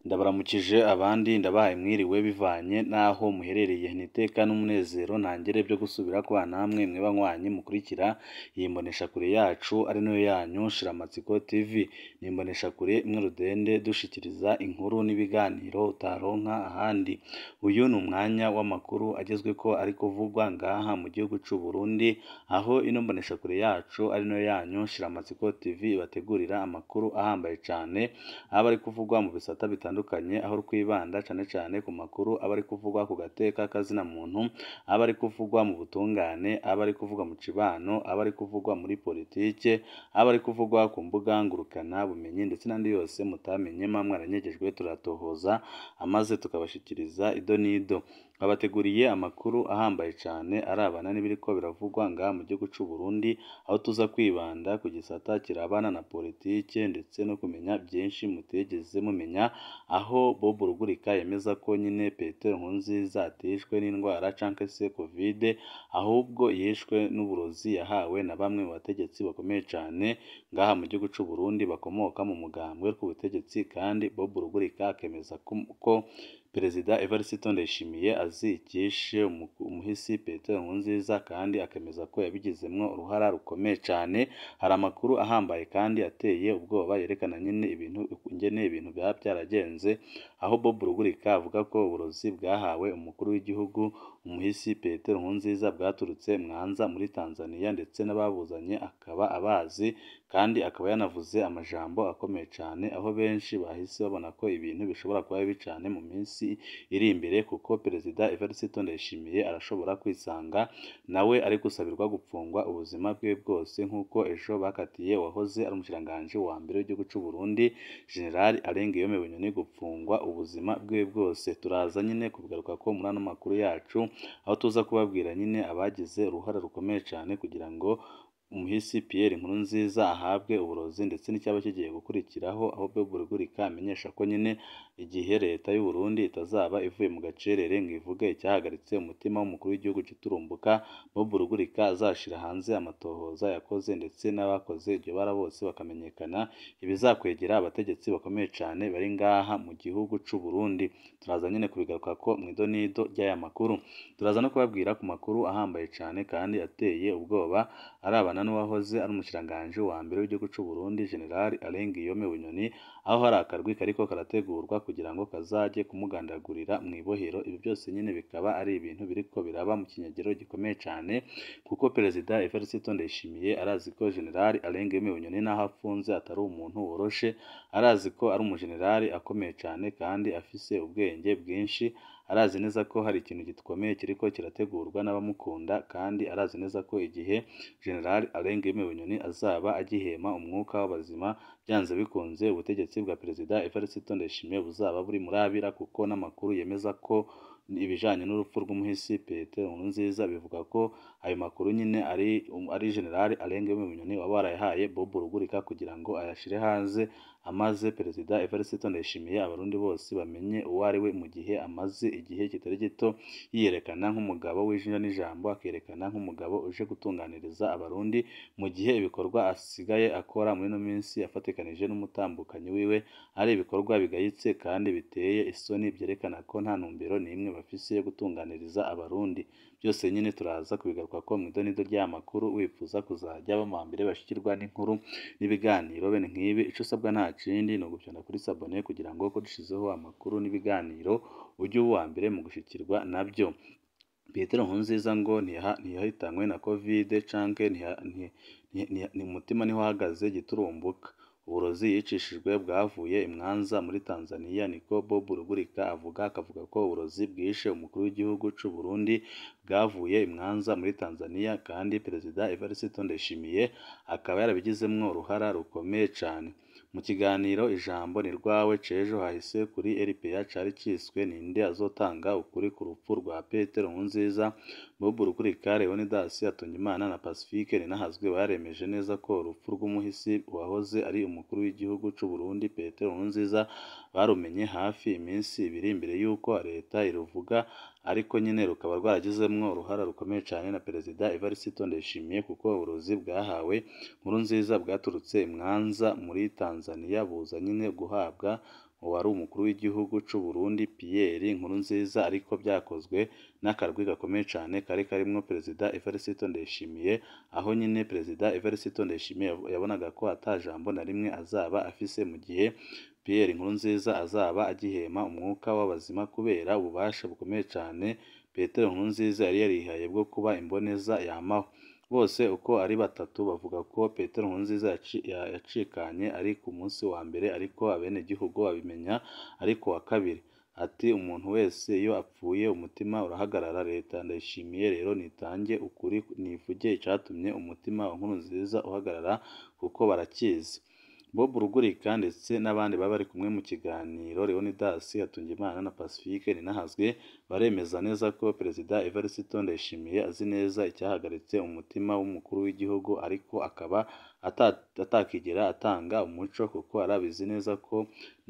Ndabaramukije abandi ndabahaye mwiriwe bivanye n'aho muherereye, ni iteka n'umunezero ntangere byo gusubira kubana namwe mwe banywanyi mukurikira iyi mboneshakure yacu ari nayo yanyu Shiramatsiko TV. Ni imboneshakure imwe rudende dushikiriza inkuru n'ibiganiro utaronka ahandi. Uyu ni umwanya w'amakuru agezweko ari kuvugwa ngaha mu gihugu c'u Burundi, aho ino mboneshakure yacu ari nayo yanyu Shiramatsiko TV ibategurira amakuru ahambaye cane aba ari kuvugwa mu bisata bitandukanye, aho twibanda cane cane ku makuru aba ari kuvugwa ku gateka kazina muntu, aba ari kuvugwa mu butungane, aba ari kuvugwa mu cibano, aba ari kuvugwa muri politike, aba ari kuvugwa ku mbuga ngurukana bumenyi ndetse n'andi yose mutamenye mwa mwaranyegejwe, turatohoza amaze tukabashikiriza ido n'ido. Babateguriye amakuru ahambaye cane arabana n'ibiriko biravugwa ngaha mu gihugu c'u Burundi, aho tuza kwibanda ku gisata kirabana na politike ndetse no kumenya byinshi mutigeze mumenya, aho Bob Rugurika yemeza ko nyine Petero Nkurunziza atishwe n'indwara canke se Covid, ahubwo yishwe n'uburozi yahawe na bamwe mu bategetsi bakomeye cane ngaha mu gihugu c'u Burundi bakomoka mu mugambwe w'ubutegetsi. Kandi Bob Rugurika akemeza ko Perezida Evariste Ndayishimiye azi icyishe umuhisi Petero Nkurunziza, kandi akemeza ko yabigizemwo uruhara rukomeye cane. Hari amakuru ahambaye kandi ateye ubwoba yerekana nyine ibintu ingene ibintu byaba byaragenze, aho Bob Rugurika avuga ko uburozi bwahawe umukuru w'igihugu umuhisi Petero Nkurunziza bwaturutse Mwanza muri Tanzania, ndetse n'ababuzanye akaba abazi, kandi akaba yanavuze amajambo akomeye cane, aho benshi bahise babona ko ibintu bishobora kuba bibi cane mu minsi iri imbere, kuko Perezida Evariste Ndayishimiye arashobora kwisanga nawe ari gusabirwa gupfungwa ubuzima bwe bwose, nk'uko ejo bakatiye uwahoze ari umushikiranganji wa mbere w'igihugu c'u Burundi General Alain Guillaume Bunyoni gupfungwa ubuzima bwe bwose. Turaza nyine kubigaruka ko muri ano makuru yacu, aho tuza kubabwira nyine abagize uruhara rukomeye cane kugira ngo umuhisi Pierre Nkurunziza ahabwe uburozi, ndetse n'icyaba kigiye gukurikiraho, aho Bob Rugurika amenyesha ko nyine igihe leta y'u Burundi itazaba ivuye mu gacerere ngo ivuge icyahagaritse umutima w'umukuru w'igihugu giturumbuka, Bob Rugurika azashira hanze amatohoza yakoze ndetse n'abakoze iryo bara bose bakamenyekana, ibizakwegera abategetsi bakomeye cane bari ngaha mu gihugu c'u Burundi. Turaza nyine kubigaruka ko mu idonido ry'aya makuru. Turaza no kubabwira ku makuru ahambaye cane kandi ateye ubwoba arabana n'uwahoze ari umushikiranganji wa mbere w'igihugu c'u Burundi General Alain Guillaume Bunyoni, aho hari akarwi kariko karategurwa kugira ngo kazaje kumugandagurira mw'ibohero. Ibi byose nyine bikaba ari ibintu biriko biraba mu kinyagero gikomeye cane, kuko Perezida Evariste Ndayishimiye arazi ko General Alain Guillaume Bunyoni naho afunze atari umuntu woroshe, arazi ko ari umujenerali akomeye cane kandi afise ubwenge bwinshi, arazi neza ko hari ikintu gikomeye kiriko kirategurwa n'abamukunda, kandi arazi neza ko igihe General Alain Guillaume Bunyoni azaba agihema umwuka w'abazima, byanze bikunze ubutegetsi bwa Perezida Evariste Ndayishimiye buzaba buri murabira, kuko n'amakuru yemeza ko ibijanye n'urupfu rw'umuhisi Petero Nkurunziza bivuga ko ayo makuru nyine ari General Alain Guillaume Bunyoni waba warayahaye Bob Rugurika kugira ngo ayashire hanze, amaze Perezida Evariste Ndayishimiye abarundi bose bamenye uwo ari we, mu gihe amaze igihe kitari gito yiyerekana nk'umugabo w'ijisho n'ijambo, akerekana nk'umugabo uje gutunganiriza abarundi, mu gihe ibikorwa asigaye akora muri ino minsi afatikanije n'umutambukanyi wiwe ari ibikorwa bigayitse kandi biteye isoni, byerekana ko nta ntumbero n'imwe bafise yo gutunganiriza abarundi. Byose nyine turaza kubigaruka ko mu idonido ry'aya makuru. Wifuza kuzajya ba mbere bashikirwa n'inkuru n'ibiganiro bene nk'ibi, ico usabwa nta kindi ni ugufyonda kuri sabone kugira ngo ko dushizeho amakuru n'ibiganiro ujye uba uwa mbere mu gushikirwa nabyo. Petero Nkurunziza ngo ntiyahitanywe na Covid canke ni umutima niho uhagaze giturumbuka. Uburozi yicishijwe bwavuye i Mwanza muri Tanzania, niko Bob Rugurika avuga, akavuga ko uburozi bwishe umukuru w'igihugu c'u Burundi bwavuye i Mwanza muri Tanzania, kandi Perezida Evariste Ndayishimiye akaba yarabigizemwo uruhara rukomeye cane. Mu kiganiro Ijambo ni rwawe c'ejo hahise kuri RPA cari ciswe Ninde azotanga ukuri ku rupfu rwa Petero Nkurunziza, Bob Rugurika, Leonidas Hatungimana na Pacifique Ninahazwe baremeje neza ko urupfu rw'umuhisi wahoze ari umukuru w'igihugu c'u Burundi Petero Nkurunziza barumenye hafi iminsi ibiri imbere y'uko leta iruvuga, ariko nyine rukaba rwaragizemwo uruhara rukomeye cane na Perezida Evariste Ndayishimiye, kuko uburozi bwahawe Nkurunziza bwaturutse i Mwanza muri Tanzania buza nyine guhabwa uwari umukuru w'igihugu c'u Burundi Pierre Nkurunziza, ariko byakozwe n'akarwi gakomeye cane kari karimwo Perezida Evariste Ndayishimiye, aho nyine Perezida Evariste Ndayishimiye yabonaga ko ata jambo na rimwe azaba afise mu gihe Pierre Nkurunziza azaba agihema umwuka w'abazima kubera ububasha bukomeye cane Petero Nkurunziza yari yarihaye bwo kuba imboneza yamaho. Bose uko ari batatu bavuga ko Petero Nkurunziza yacikanye ari ku munsi wa mbere, ariko abenegihugu babimenya ari ku wa kabiri. Ati umuntu wese iyo apfuye umutima urahagarara, leta Ndayishimiye rero nitange ukuri nivuge icatumye umutima wa Nkurunziza uhagarara kuko barakizi. Bob Rugurika ndetse n'abandi baba bari kumwe mu kiganiro, Leonidas Hatungimana na Pacifique Ninahazwe, baremeza neza ko Perezida Evariste Ndayishimiye azi neza icyahagaritse umutima w'umukuru w'igihugu, ariko akaba atakigera atanga umuco kuko arabizi neza ko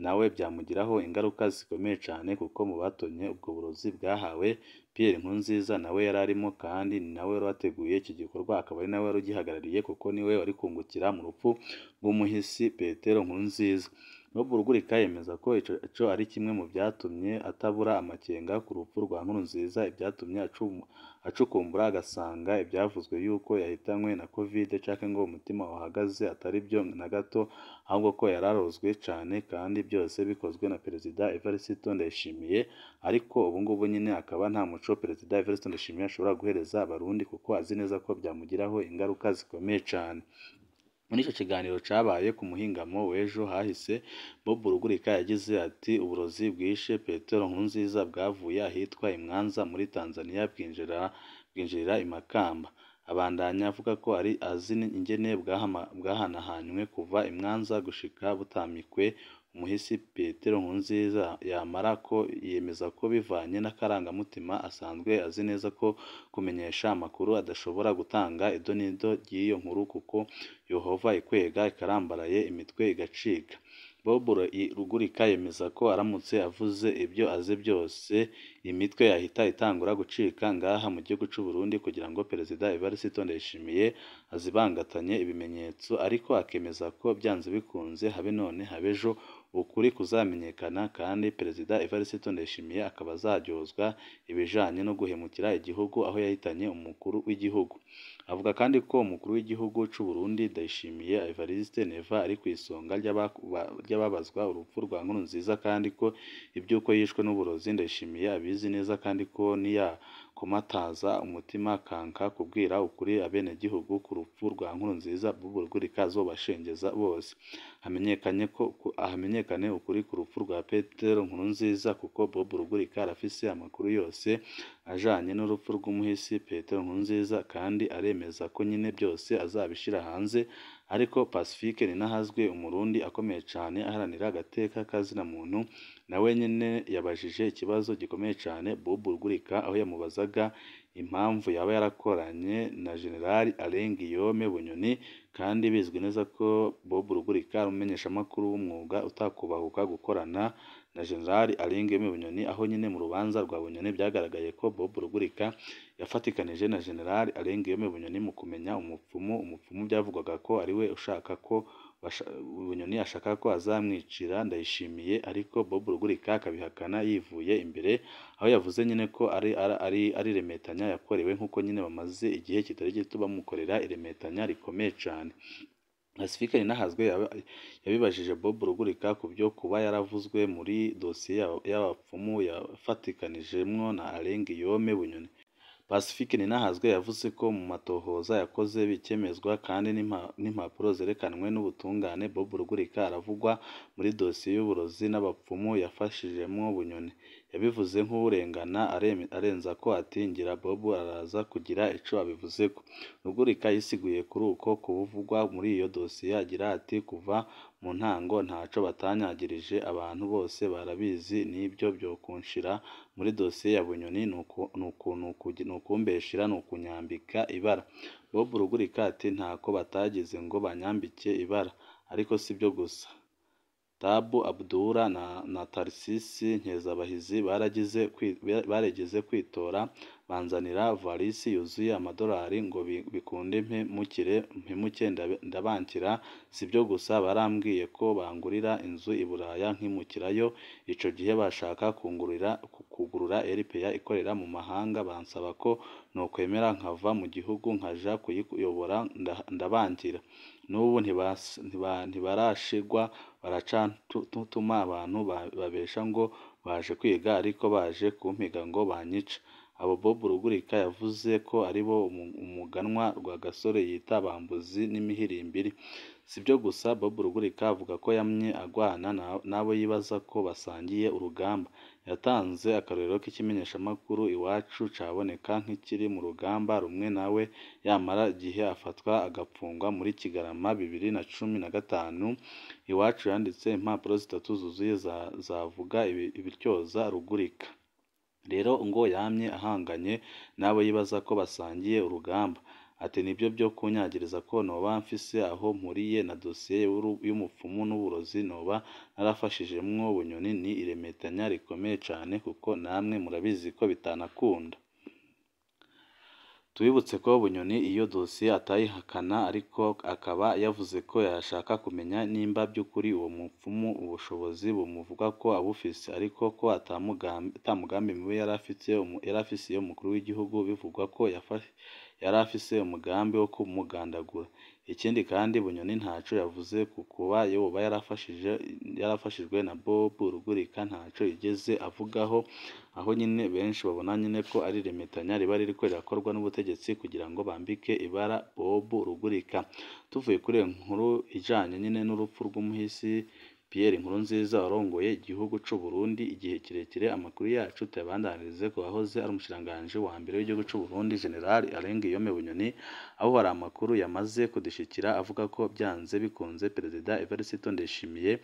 nawe byamugiraho ingaruka zikomeye cyane, kuko mu batonye ubwo burozi bwahawe Pierre Nkurunziza nawe yari arimo, kandi ni nawe wari wateguye iki gikorwa, akaba ari nawe wari ugihagarariye kuko niwe wari kungukira mu rupfu rw'umuhisi Petero Nkurunziza. Bob Rugurika yemeza ko ico ari kimwe mu byatumye atabura amakenga ku rupfu rwa Nkurunziza, ibyatumye acukumbura agasanga ibyavuzwe yuko yahitanywe na Covid canke ngo umutima wahagaze atari byo na gato, ahubwo ko yararozwe cane kandi byose bikozwe na Perezida Evariste Ndayishimiye. Ariko ubu ngubu nyine akaba nta muco Perezida Evariste Ndayishimiye ashobora guhereza abarundi kuko azi neza ko byamugiraho ingaruka zikomeye cane. Muri ico kiganiro cabaye ku muhingamo w'ejo hahise, Bob Rugurika yagize ati uburozi bwishe Petero Nkurunziza bwavuye ahitwa i Mwanza muri Tanzania bwinjirira i Makamba. Abandanya avuga ko ari azi ingene bwahanahanywe kuva i Mwanza gushika butamikwe umuhisi Petero Nkurunziza, yamara ko yemeza ko bivanye n'akarangamutima asanzwe azi neza ko kumenyesha amakuru adashobora gutanga idonido ry'iyo nkuru kuko yohova ikwega ikarambaraye imitwe igacika. Bob Rugurika yemeza ko aramutse avuze ibyo azi byose imitwe yahita itangura gucika ngaha mu gihugu c'u Burundi kugira ngo Perezida Evariste Ndayishimiye azibangatanye ibimenyetso, ariko akemeza ko byanze bikunze habe none habe ejo ukuri kuzamenyekana, kandi Perezida Evariste Ndayishimiye akaba azaryozwa ibijanye no guhemukira igihugu aho yahitanye umukuru w'igihugu. Avuga kandi ko umukuru w'igihugu c'u Burundi Ndayishimiye Evariste Neva ari ku isonga ry'ababazwa urupfu rwa Nkurunziza, kandi ko iby'uko yishwe n'uburozi Ndayishimiye abizi neza, kandi ko niyakomataza umutima akanka kubwira ukuri abenegihugu ku rupfu rwa Nkurunziza, Bob Rugurika azobashengeza bose. Hamenyekane ukuri ku rupfu rwa Petero Nkurunziza, kuko Bob Rugurika arafise amakuru yose ajanye n'urupfu rw'umuhisi Petero Nkurunziza, kandi aremeza ko nyine byose azabishira hanze. Ariko Pacifique Ninahazwe, umurundi akomeye cane aharanira agateka kazina muntu, nawe nyene yabajije ikibazo gikomeye cane Bob Rugurika, aho yamubazaga impamvu yaba yarakoranye na General Alain Guillaume Bunyoni, kandi bizwi neza ko Bob Rugurika ari umumenyeshamakuru w'umwuga utakubahuka gukorana na General Alain Guillaume Bunyoni, aho nyine mu rubanza rwa Bunyoni byagaragaye ko Bob Rugurika yafatikanije na General Alain Guillaume Bunyoni mu kumenya umupfumu. Umupfumu byavugwaga ko ari we ushaka ko Bunyoni ashaka ko azamwicira Ndayishimiye, ariko Bob Rugurika akabihakana yivuye imbere, aho yavuze nyine ko ari iremetanya yakorewe, nk'uko nyine bamaze igihe kitari gito bamukorera iremetanya rikomeye cane. Pacifique Ninahazwe yabibajije Bob Rugurika ku byo kuba yaravuzwe muri dosiye y'abapfumu yafatikanijemwo na Alain Guillaume Bunyoni. Pacifique Ninahazwe yavuze ko mu matohoza yakoze bikemezwa kandi n'impapuro zerekanwe n'ubutungane, Bob Rugurika aravugwa muri dosiye y'uburozi n'abapfumu yafashijemwo Bunyoni. Yabivuze nk'uwurengana arenza ko ati ngira Bob araza kugira ico abivuzeko. Rugurika yisiguye kuri uko kubuvugwa muri iyo dosiye agira ati kuva mu ntango ntaco batanyagirije, abantu bose barabizi, n'ibyo byo kunshira muri dosiye ya Bunyoni nukumbeshera nukunyambika ibara. Bob Rugurika ati ntako batagize ngo banyambike ibara, ariko sibyo gusa. Tabu Abdullah na Tarsisi Nkezabahizi barigeze kwitora Banzanira varisi yuzuye amadolari ngo bikunde mpemuke ndabankira. Sibyo gusa, barambwiye ko bangurira inzu i Buraya nkimukirayo. Ico gihe bashaka kugurura RPA ikorera mu mahanga, bansaba ko nokwemera nkava mu gihugu nkaja kuyiyobora, ndabankira. N'ubu ntibarashigwa, baracatuma abantu babesha ngo baje kwiga ariko baje kumpiga ngo banyice. Abo Bob Rugurika yavuze ko aribo umuganwa Rwagasore yita bambuzi n'imihirimbiri. Sibyo gusa, Bob Rugurika avuga ko yamye agwana n'abo yibaza ko basangiye urugamba. Yatanze akarorero k'ikimenyeshamakuru Iwacu caboneka nk'ikiri mu rugamba rumwe nawe, yamara igihe afatwa agapfungwa muri Kigarama 2015. Iwacu yanditse impapuro 3 zuzuye zavuga ibityoza Rugurika. Rero ngo yamye ahanganye n'abo yibaza ko basangiye urugamba. Ati nibyo byo kunyagiriza ko noba mfise aho mpuriye na dosiye y'umupfumu n'uburozi noba narafashijemwo Bunyoni ni iremetanya rikomeye cane, kuko namwe murabizi ko bitanakunda. Tubibutse ko Bunyoni iyo dosiye atayihakana, ariko akaba yavuze ko yashaka kumenya nimba by'ukuri uwo mupfumu ubushobozi bumuvuga ko abufise, ariko ko ata mugambi mubi yari afisiye umukuru w'igihugu, bivugwa ko yari afise umugambi wo kumugandagura. Ikindi kandi Bunyoni ntaco yavuze ku kuba yoba yarafashijwe na Bob Rugurika, ntaco yigeze avugaho, aho nyine benshi babona nyine ko ari iremetanya riba ririko rirakorwa n'ubutegetsi kugira ngo bambike ibara Bob Rugurika. Tuvuye kuri iyo nkuru ijanye nyine n'urupfu rw'umuhisi Pierre Nkurunziza warongoye igihugu c'u Burundi igihe kirekire, amakuru yacu tuyabandanirize ku wahoze ari umushikiranganji wa mbere w'igihugu c'u Burundi General Alain Guillaume Bunyoni, aho hari amakuru yamaze kudushikira avuga ko byanze bikunze Perezida Evariste Ndayishimiye,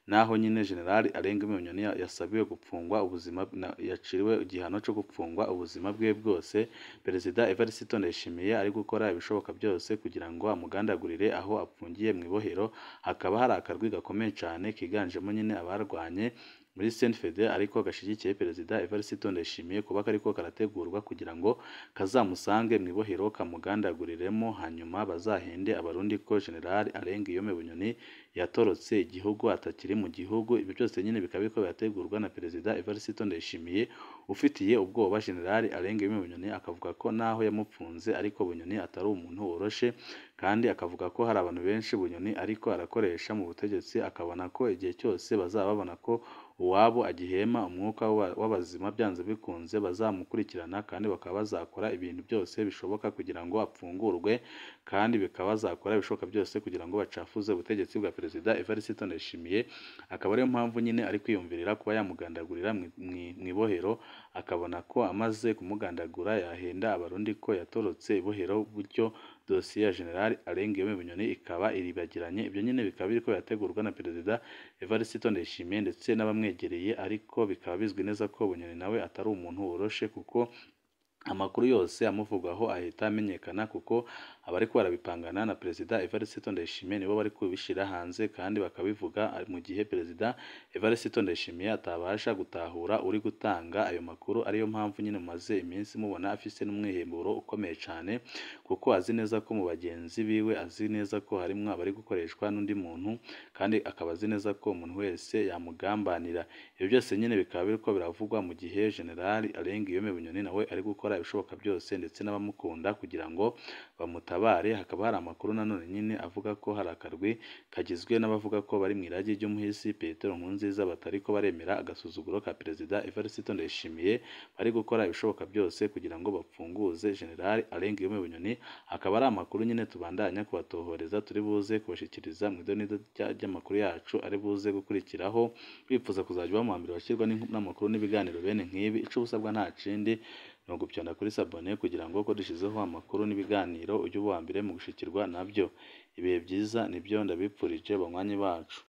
naho nyine General Alain Guillaume Bunyoni yasabiwe gupfungwa ubuzima, yaciriwe igihano co gupfungwa ubuzima bwe bwose, Perezida Evariste Ndayishimiye ari gukora ibishoboka byose kugira ngo amugandagurire aho apfungiye mw'ibohero. Hakaba hari akarwi gakomeye cane kiganjemo nyine abarwanye muri CNFD ariko gashigikiye Perezida Evariste Ndayishimiye kuba kariko karategurwa kugira ngo kazamusange mw'ibohero kamugandaguriremo, hanyuma bazahende abarundi ko General Alain Guillaume Bunyoni yatorotse igihugu atakiri mu gihugu. Ibyo byose nyine bikaba biriko birategurwa na Perezida Evariste Ndayishimiye ufitiye ubwoba General Alain Guillaume Bunyoni, akavuga ko naho yamupfunze ariko Bunyoni atari umuntu woroshe, kandi akavuga ko hari abantu benshi Bunyoni ariko arakoresha mu butegetsi, akabona ko igihe cyose bazaba babona ko uwabo agihema umwuka w'abazima byanze bikunze bazamukurikirana, kandi bakaba bazakora ibintu byose bishoboka kugira ngo apfungurwe, kandi bikaba bazakora ibishoboka byose kugira ngo bacafuze ubutegetsi bwa Perezida Evariste Ndayishimiye. Akaba ariyo mpamvu nyine ari kwiyumvirira kuba yamugandagurira mw'ibohero, akabona ko amaze kumugandagura yahenda abarundi ko yatorotse ibohero, bityo dosiye ya General Alain Guillaume Bunyoni ikaba iribagiranye. Ibyo nyine bikaba biriko birategurwa na Perezida Evariste Ndayishimiye ndetse n'abamwegereye, ariko bikaba bizwi neza ko Bunyoni nawe atari umuntu woroshe, kuko amakuru yose amuvugwaho ahita amenyekana, kuko abariko barabipangana na Perezida Evariste Ndayishimiye nibo bari kubishira hanze kandi bakabivuga, mu gihe Perezida Evariste Ndayishimiye atabasha gutahura uri gutanga ayo makuru. Ariyo mpamvu nyine mumaze iminsi mubona afise n'umwiheburo ukomeye cane, kuko azi neza ko mu bagenzi biwe azi neza ko harimwo abari gukoreshwa n'undi muntu, kandi akaba azi neza ko umuntu wese yamugambanira. Ibyo byose nyine bikaba biriko biravugwa mu gihe General Alain Guillaume Bunyoni nawe ari gukora ibishoboka byose ndetse n'abamukunda kugira ngo bamutabare. Hakaba hari amakuru nanone nyine avuga ko hari akarwi kagizwe n'abavuga ko bari mu iragi ry'umuhisi Petero Nkurunziza batariko baremera agasuzuguro ka Perezida Evariste Ndayishimiye, bari gukora ibishoboka byose kugira ngo bapfunguze General Alain Guillaume Bunyoni. Akaba ari amakuru nyine tubandanya kubatohoreza, turi buze kubashikiriza mu idonido ry'amakuru yacu ari buze gukurikiraho. Wifuza kuzajya uba mu wa mbere washyirwa n'amakuru n'ibiganiro bene nk'ibi, ico usabwa nta kindi ni ugupyonda kuri sabone kugira ngo ko dushyizeho amakuru n'ibiganiro ujye uba uwa mbere mu gushikirwa nabyo. Ibihe byiza nibyo ndabipfurije banywanyi bacu.